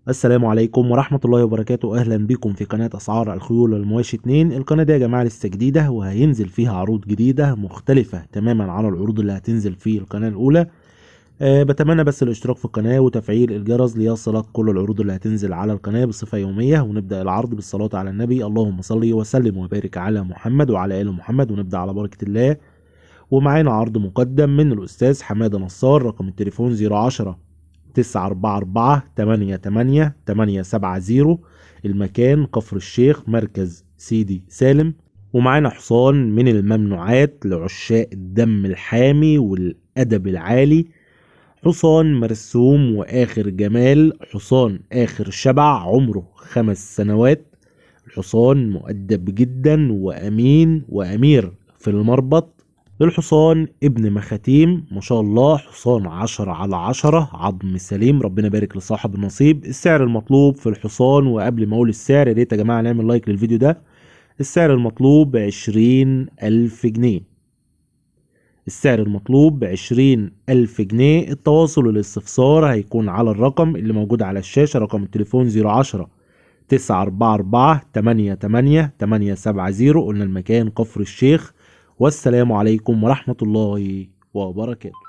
السلام عليكم ورحمة الله وبركاته. أهلا بكم في قناة أسعار الخيول والمواشي 2. القناة دي يا جماعة لسه جديدة، وهينزل فيها عروض جديدة مختلفة تماما عن العروض اللي هتنزل في القناة الأولى. بتمنى بس الاشتراك في القناة وتفعيل الجرس ليصلك كل العروض اللي هتنزل على القناة بصفة يومية. ونبدأ العرض بالصلاة على النبي، اللهم صل وسلم وبارك على محمد وعلى آل محمد. ونبدأ على بركة الله. ومعانا عرض مقدم من الأستاذ حمادة نصار، رقم التليفون 010 944 88 870، المكان كفر الشيخ، مركز سيدي سالم. ومعانا حصان من الممنوعات لعشاق الدم الحامي والأدب العالي، حصان مرسوم وآخر جمال، حصان آخر شبع، عمره 5 سنوات. الحصان مؤدب جدا وأمين وأمير في المربط. الحصان ابن مخاتيم ما شاء الله، حصان 10 على 10، عظم سليم، ربنا يبارك لصاحب النصيب. السعر المطلوب في الحصان، وقبل ما اقول السعر يا ريت يا جماعة نعمل لايك للفيديو ده. السعر المطلوب 20,000 جنيه، السعر المطلوب 20,000 جنيه. التواصل والاستفسار هيكون على الرقم اللي موجود على الشاشة، رقم التليفون 010 944 88 870. قلنا المكان كفر الشيخ. والسلام عليكم ورحمة الله وبركاته.